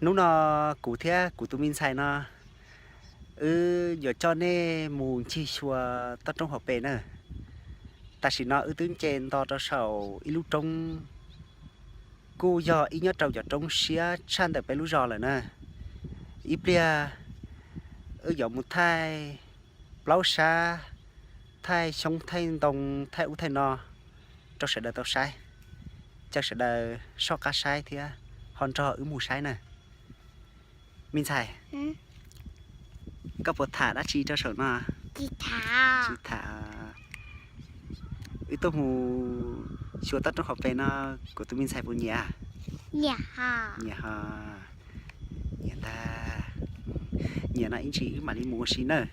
Hnub no kuv thiab kuv tus me ntxhais no wb yuav coj nej mus ncig xyuas toj roob hauv pes na. Tam sim no wb twb nce nto rau saum ib lub roob, kuj yog ib nyob rau cov roob siab tshaj ntawm peb lub zos lawm na. Ib pliag wb yuav mus thaij plaub sab, thaij xyoob thaij ntoo, thaij ub thaij no rau sawv daws tau saib. Caw sawv daws soj qab saib thiab ho nrog wb mus saib na. Me ntxhais, koj puas tham dab tsi rau saum no? Tsis tham. Wb tuaj mus xyuas toj roob hauv pes no, kuv tus me ntxhais puas nyiam? Nyiam ho. Nyiam ntag. Nyiam no ib ntsis wb mam li mus ua si nawb.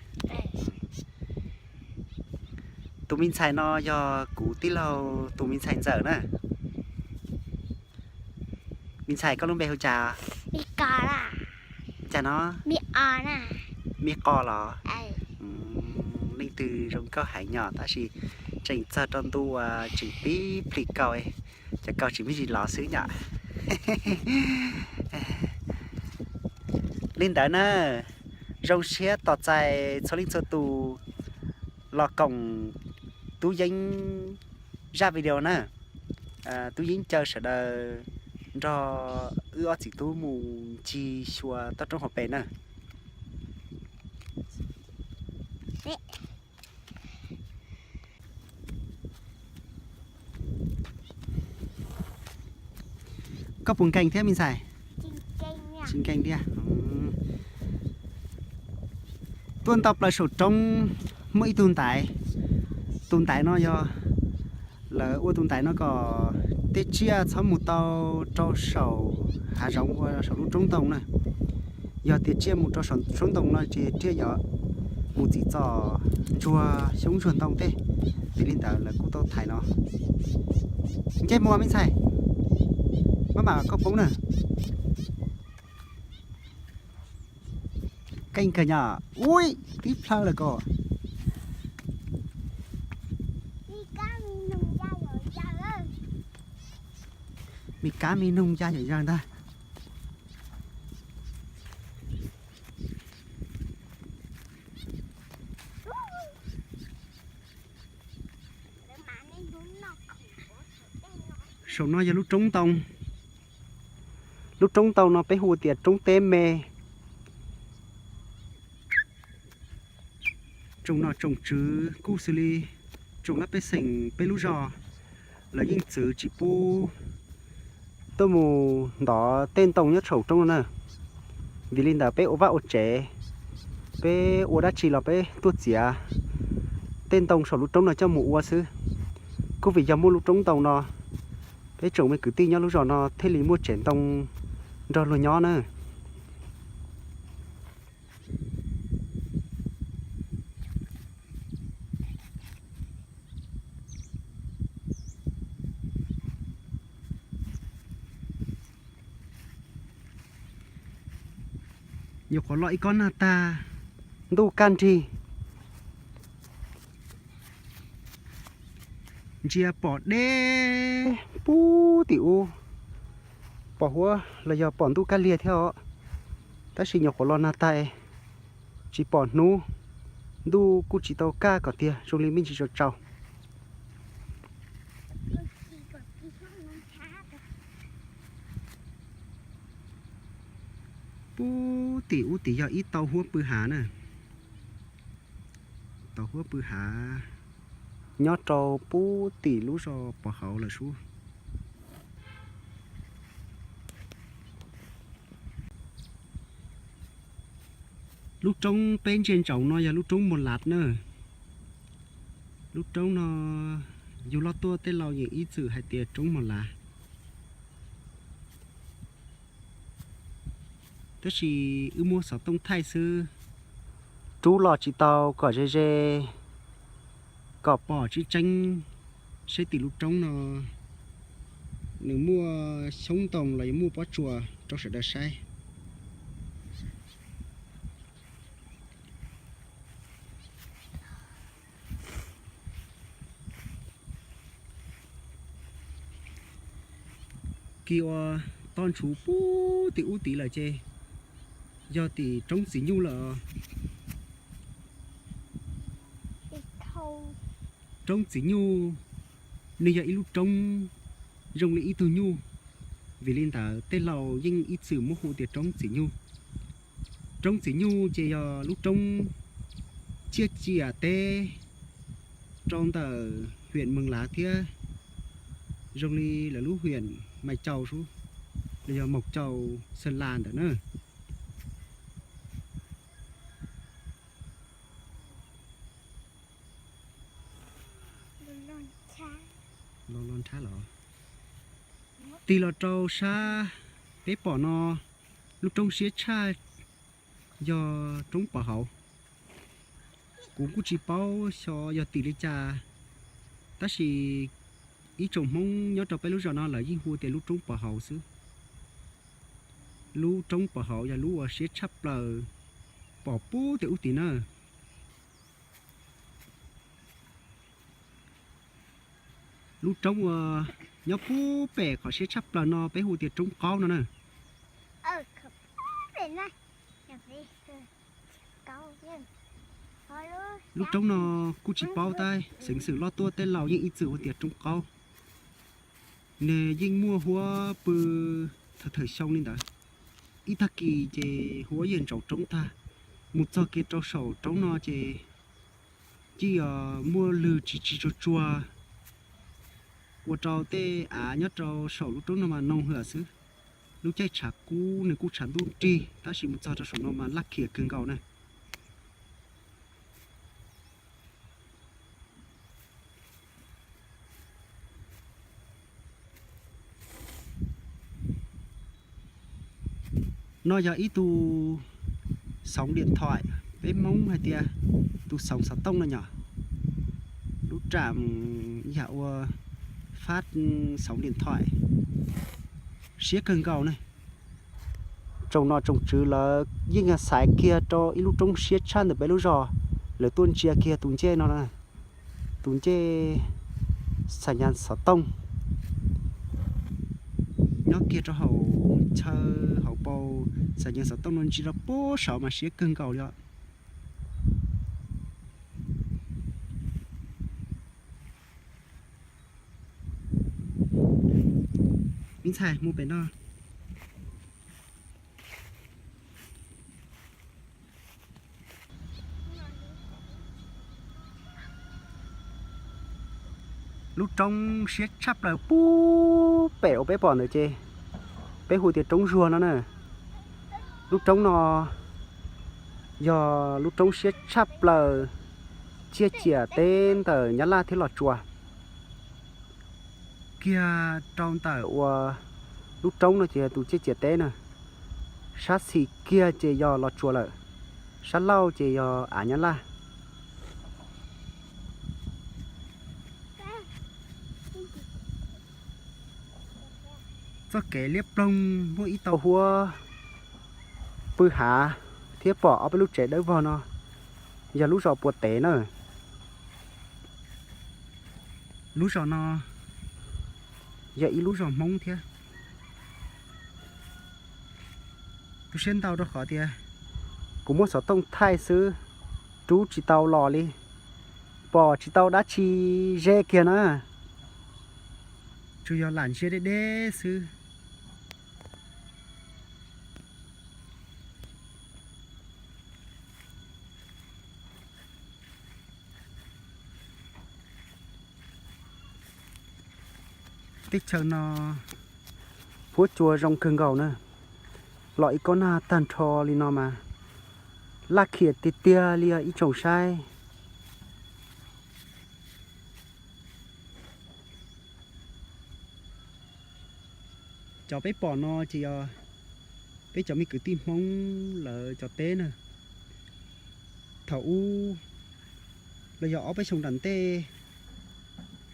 Tus me ntxhais no yog kuv tij laug tus me ntxhais ntxawm na. Me ntxhais, koj lub npe hu cas? Cas no? Me Qos los? Leej twg zoo nkauj heev nyob, tab sis tseem txog rau ntu uas tseem pib plis kaus, cov kaus tsis muaj ntsis los xwb yom. Li ntawd na, zoo siab tos txais txhua leej txhua tus los koom Tub Yeeb zaj video na. Tub Yeeb caw sawv daws nrog wb ob txiv tub mus ncig xyuas toj roob hauv pes na. Koj puas nkees thiab me ntxhais? Tsis nkees thiab. Tuaj nto plaws saum roob muaj ib tug ntaiv. Tus ntaiv no yog lawv ua tus ntaiv no kom tej tsiaj txhob mus tau rau saum hav zoov uas saum lub roob ntoo na. Yog tias tsiaj mus rau saum roob ntoo no ces tsiaj yuav mus txim txom ntsuag xyoob ntsuag ntoo tej. Vim li ntawd lawv kuj tau thaiv no. Nce mus me ntxhais, maj mam koj poob na. Keej kawg nyob. Ui, tib plhaw lawm ko. Me kab me noog ya yam yawg ntag. Saum no yog lub roob ntoo. Lub roob ntoo no peb hu tias roob teb me. Tsoom nom tsoom tswv kuj xws li tsoom laj pej xeem peb lub zos, lawv yeej txwv tsis pub tuaj mus ntov tej ntoo nyob saum roob no na. Vim li ntawd peb ua vaj ua tsev, peb ua dab tsi los peb tuaj txiav tej ntoo saum lub roob no coj mus ua xwb. Kuj vim yog muaj lub roob ntoo no, peb tsoom me kwv tij nyob lub zos no thiaj li muaj tsev ntoo nrog luag nyob na. Nyuam qhuav los ib kob nag tag, ntuj kaj nrig. Ntsia pom deb puag tim ub, pom huab los yog pom ntuj kaj liag thiab os. Tab sis nyuam qhuav los nag tag, tsis pom hnub, ntuj kuj tsis tau kaj kom tiag, zoo li me ntsis tsaus tsaus. Puag tim ub tid yog ib tau huab pw hav na. Tau huab pw hav nyob rau puag tim lub zos pov hauv lawm sub. Lub roob peb ntsia ntsoov no yog lub roob Mos Lav na. Lub roob no yug loj tuaj tej laus yeej ib txwm hais tias roob Mos Lav. Tab sis wb muab xov tooj thaij xwb, rub los tsis tau kom ze ze, kom pom tseeb tseeb seb tim lub roob no nws muaj xyoob ntoo los yuav muaj pob tsuas rau sawv daws saib. Kis uas Toj ntshuv puag tim ub tid lawm ces yog tim roob Txiv Nyuj lawm. Roob Txiv Nyuj nws yog ib lub roob zoo li ib tug nyuj, vim li ntawd tej laus yeej ib txwm muab hu tias roob Txiv Nyuj. Roob Txiv Nyuj ces yog lub roob tsiaj ciam teb rau ntawm huyện Mường Lát thiab zoo li lawv lub huyện Mai Châu, los yog Mộc Châu, Sơn La ntawd na. Tig los rau sab peb pom no, lub roob siab tshaj yog roob Pov Hauv. Kuv kuj tsis paub xyov yog tim li cas, tab sis ib tsoom Hmoob nyob rau peb lub zos no lawv yeej hu tias lub roob Pov Hauv xwb. Lub roob Pov Hauv yog lub uas siab tshaj plaws, pom puag tim ub tid na. Lub roob uas nyob puag pem qhov siab tshaj plaws no peb hu tias roob Qaub no na. Lub roob no kuj tsis paub tab xeev xwm loj tuaj tej laus yeej ib txwm hu tias roob Qaub. Nws yeej muaj huab pw thawm thawm xyoo li ntawd. Ib tag kis ces huab yeej ntsaus roob tag, mus txog kiag rau saum roob no ces yeej yog muaj lwg tsis tsis tsuag tsuag, ua rau tej av nyob rau saum lub roob no mas noo hwm xwb. Lub caij tshav kub nws kuj tshav ntuj rig tab sis mus txog rau saum no mas laj khiam kawg nkaus na. No yog ib tug xoov điện thoại, peb Hmoob hais tias tus xoov xov tooj no yom. Lub ram yam ua phát sóng điện thoại siab kawg nkaus ne. Tsoom nom tsoom tswv lawv yeej xaiv kiag rau ib lub roob siab tshaj ntawm peb lub zos, lawv tuaj ntsia kiag tus ncej no, tus ncej xas nyas xov tooj nyob kiag rau hauv chaw hauv paus xas nyas xov tooj no ntsia rau puag saud mas siab kawg nkaus li os. Me ntxhais mus pem no. Lub roob siab tshaj plaws puag pem uas peb pom ntawd ces peb hu tias roob Zuag no na. Lub roob no yog lub roob siab tshaj plaws tsiaj ciam teb ntawm Nyab Laj thiab Los Tsuas. Kiag rau ntawm uas lub roob no ces yog tus tsiaj ciam teb na, sab xis kiag ces yog Los Tsuas lawm, sab laug ces yog av Nyab Laj. Txoj kev liab ploog muaj ib tau huab pw hav thiab pom ob peb lub tsev dawb vog no yog lub zos Puas Tev na. Lub zos no yog ib lub zos Hmoob thiab. Tu siab ntau rau qhov tias kuv muab xov tooj thaij xwb, rub tsis tau los li, pom tsis tau dab tsi ze kiag na, tsuas yog lam ntsia deb deb xwb. Teb chaws no huab cua zoo kawg nkaus na, los ib kob nag tag nrho li no mas laj khiam tiag tiag li os ib tsoom saib. Cov peb pom no ces yog peb cov me kwv tij Hmoob lawv cov teb na. Thaum ub los yog ob peb xyoo nram ntej,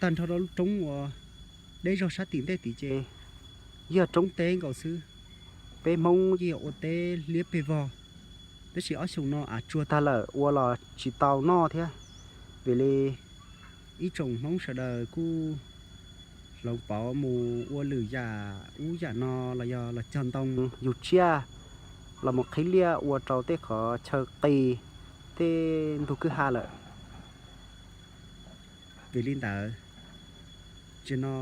tag nrho rau lub roob uas deb zog sab tim ntej tid ces yog roob teb nkaus xwb. Peb Hmoob yeej yog ua teb liab pes vog, tab sis ob xyoos no av tsuag tag lawm ua los tsis tau noj thiab, vim li ib tsoom Hmoob sawv daws kuj Hloov pauv mus ua lwm yam ub yam no los yog los cog ntoo yug tsiaj, los mus qhib liaj ua rau tej qhov chaw qis, tej ntug kwj ha lawm. Vim li ntawd, tsis no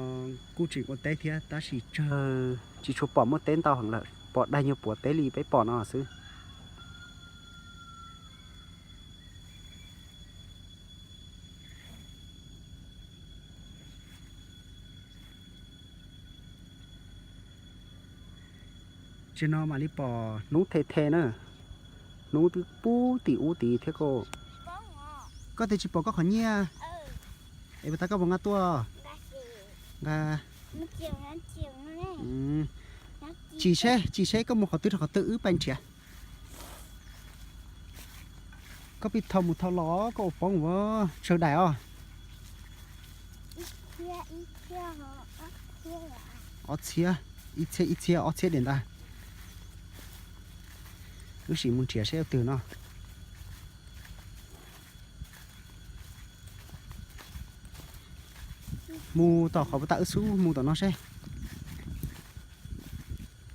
kuj tseem ua teb thiab tab sis tsawg tsis tshua pom muaj teb ntau heev lawm, pom daig nyuag puav teb li peb pom no xwb. Tsis no mam li pom hnub the the na, hnub twb pub tim ub tid thiab. Koj, koj twb tsis pom koj qhov nyiaj, es puas tas koj puas nqa tuaj? Nqa, chim seb, chim seb koj mus qhov twg rau qhov twg wb pais nrhiav. Koj pib thau mus thau los koj ua poob ua tsawg daim os? Ob txhiab, ib txhiab ib txhiab ob txhiab diam ntag. Wb sim mus nrhiav seb ua twg no. Mus tom qhov puas tas wb xub mus tom no seb.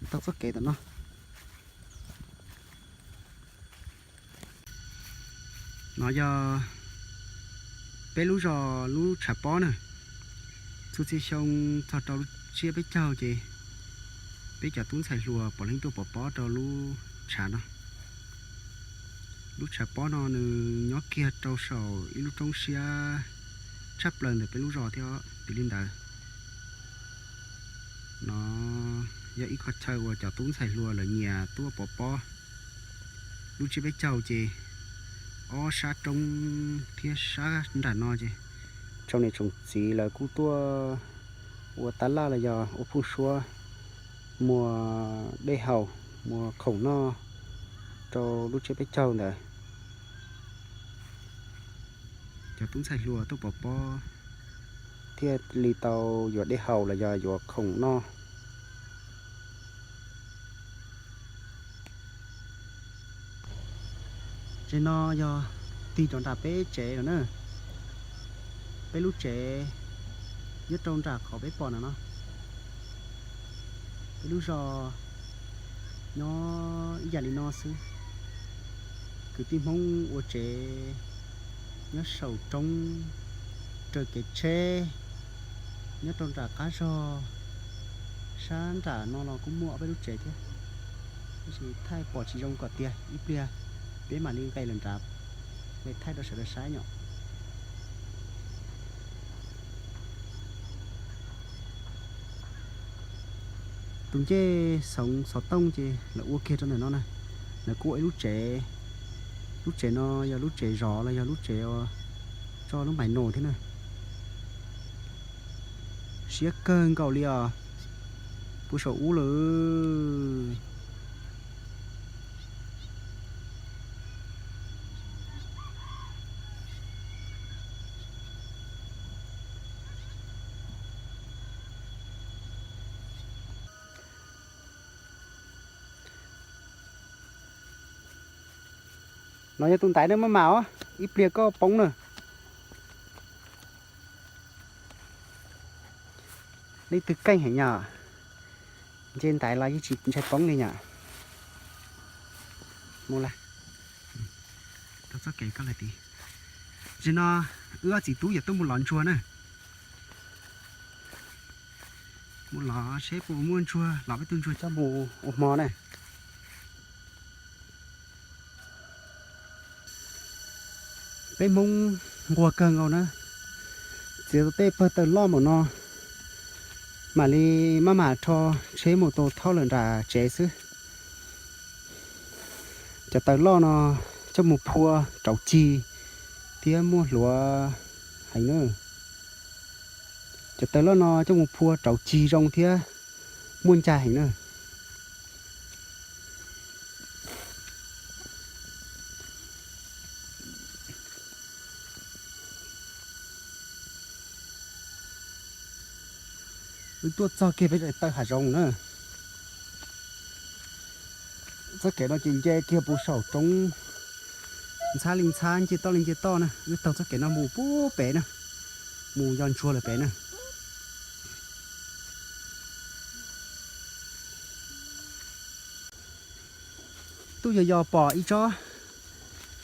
Tau txoj kev tom no. No yog peb lub zos lub tshav pob na. Txhua txhia xyoo txog rau lub tsiab peb caug ces peb cov tub ntxhais hluas puav leej tuaj pov pob rau lub tshav no. Lub tshav pob no nws nyob kiag rau saum ib lub roob siab tshaj plaws ntawm peb lub zos thiab. Vim li ntawd, no yog ib qho chaw uas cov tub ntxhais hluas lawv nyias tuaj pov pob. Lub tsiab peb caug ces ob sab roob thiab sab nram no ces tsoom niam tsoom txiv lawv kuj tuaj ua tab laj los yog ua phooj suab, muas dej haus, muas khoom noj rau lub tsiab peb caug ntawd. Cov tub ntxhais hluas tuaj pov pob thiaj li tau yuav dej haus los yog yuav khoom noj. Tsev no yog tig rau nram peb tsev lawm na. Peb lub tsev nyob rau nram qhov peb pom no no. Peb lub zos nyob ib yam li no xwb. Kwv tij Hmoob ua tsev nyob saum roob, raws kev tsheb, nyob rau nram qab zos. Sab nram no los kuj muaj ob peb lub tsev thiab, tab sis thaij pom tsis zoo kom tiag, ib pliag peb mam li nqes lawm nrad, nqes thaij rau sawv daws saib nyom. Tus ncej xoov xov tooj ces lawv ua kiag rau ntawm no na. Lawv kuj ua ib lub tsev, lub tsev no yog lub tsev zov los yog lub tsev tso lub npais no thiab na. Siab kawg nkaus li os, puag saum ub lawm. No yog tus ntaiv na, maj mam os, ib pliag koj poob na. Leej twg keej heev yom? Nce ntaiv los yeej tsis ntshai poob li yom. Mus lawm. Txoj kev koj lawm tid. Zaum no wb ob txiv tub yuav tuaj mus lov ntsuag na. Mus lov seb puas muaj ntsuag, lov peb tug ntsuag coj mus ua hmo na. Peb Hmoob nquag kawg nkaus na, txiav tau tej pawg taws loj npaum no mam li maj mam rho tsheb mus tau thauj lawm nram tsev xwb. Cov taws loj no coj mus phua rauv cig thiab muaj hluav heev na. Cov taws loj no coj mus phua rauv cig zoo thiab muaj ncaj heev na. Wb tuaj txog kiag peb daim taw hav zoov na. Txoj kev no ces nce kiag puag saum roob, ntxhab li ntxhab, nce toj li nce toj na. Wb taug txoj kev no mus puag pem na, mus yos ntsuag lawm pem na. Twb yog yog pom ib tsob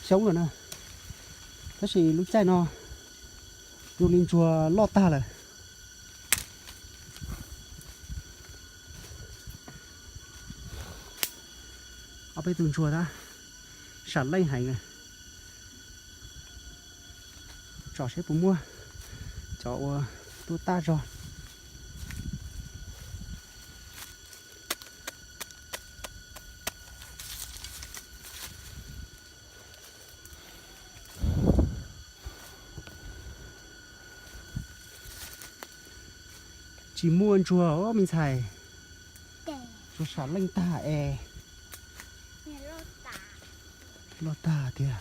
xyoob lawm na, tab sis lub caij no zoo li ntsuag loj tag lawm. Ob peb tug ntsuag tab sam leej heev. Tsom seb puas muaj cov uas tuaj tag zog. Tsis muaj ntsuag os me ntxhais. Ntsuag sam leej tag es. Loj tag tiag.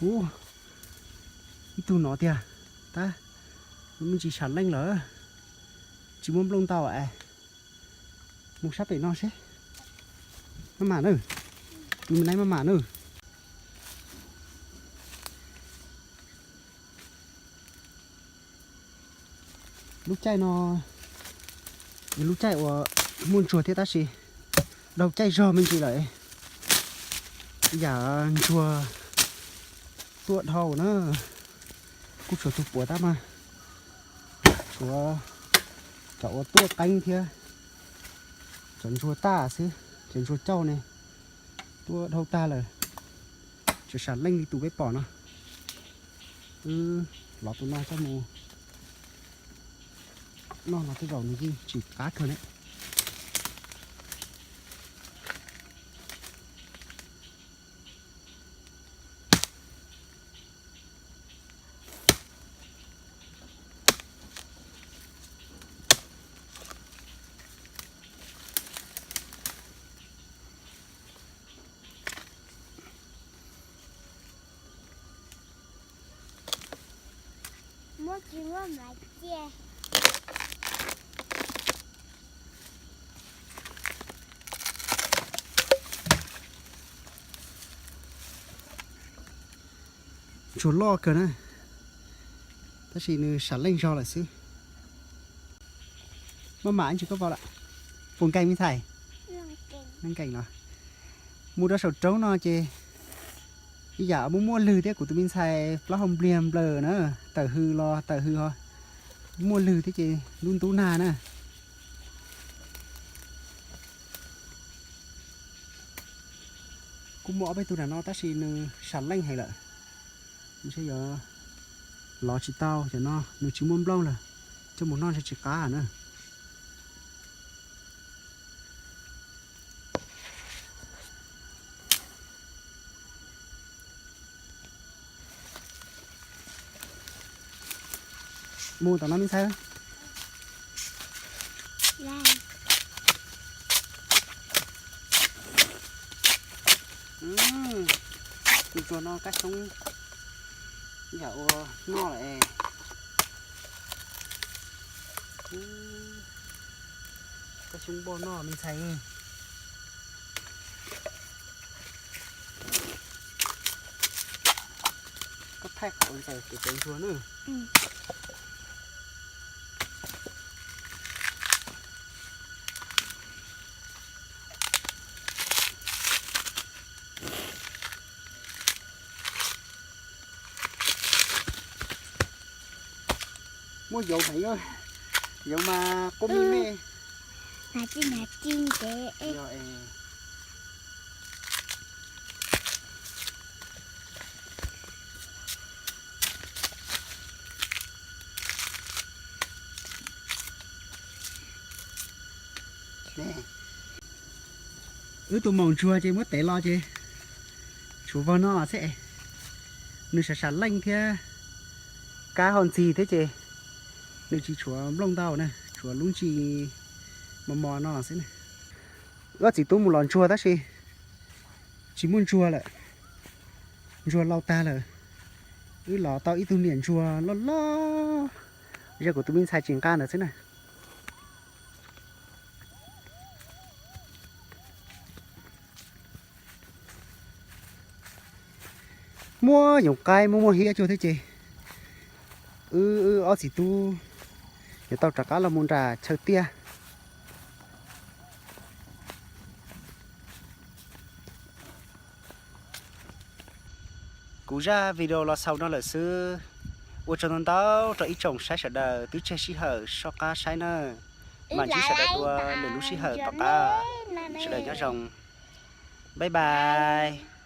Ub, ib tug no tiag. Tab, me ntsis sam leej lawm. Tsis muaj nplooj ntau es. Mus sab pem no seb. Maj mam na. Tus me neeb maj mam na. Lub caij no yog lub caij uas muaj ntsuag thiab tab sis dhau caij zog me ntsis lawm. Yam ntsuag tuaj dhau na, kuj tshuav tus puav tab mas tshuav cov uas tuaj qeeb thiab cov ntsuag tag xwb, cov ntsuag cauj ne tuaj dhau tag lawm. Tseem sam leej li tus peb pom no. Wb lov tus no coj mus noj no tej zaum nws yeej tsis qab kawg ne. Muab tsis muab mas cia. Ntsuag loj kawg na, tab sis nws sam leej zog lawm xwb. Maj mam ntsis koj vau lawm. Puas nkees me ntxhais? Nkees los. Mus rau saum roob no ces ib yam muaj muaj lwg thiab, kuv tus me ntxhais plaub hau npliag nplawm na, tawm hws los tawm hws ho muaj lwg thiab ces ntub ntub nag na. Kuj muaj ob peb tug nram no tab sis nws sam leej heev lawm. Ntshe yuav lov tsis tau cov no, nws tsis muaj nplooj lawm, coj mus noj ntshe tsis qab na. Mus tom no me ntxhais. Tus ntsuag no kab xyoob yam ua noj lawm es. Kab xyoob npoj noj me ntxhais. Koj thaij qhov ntxaws kuv cov ntsuag na. Muaj yoov heev, yoov mas qub me me. Mas tsis mas tsis ntev. Yog es. Wb tus maum ntsuag ces muab tev los ces tshuav vog noj xwb. Nws sam sam leej thiab kab ho ntxig thiab ces nws tsis tshuav nplooj ntau na, tshuav lub ntsis mos mos no xwb na. Wb txiv tub mus los ntsuag tab sis tsis muaj ntsuag lawm, ntsuag laus tag lawm. Wb los tau ib tug niam ntsuag loj loj, yog kuv tus me ntxhais tsis nqa ntawd xwb na. Muaj yoov qaib muaj muaj hiab cuag thiab ces wb ob txiv tub yuav tau rov qab los mus nram chaw tiaj. Kuv zaj video los xaus no lawm xwb. Ua tsaug ntau ntau rau ib tsoom saib sawv daws twb tseg sij hawm soj qab saib nawb. Mam ntsib sawv daws dua lwm lub sij hawm tom qab. Sawv daws nyob zoo. Bye bye.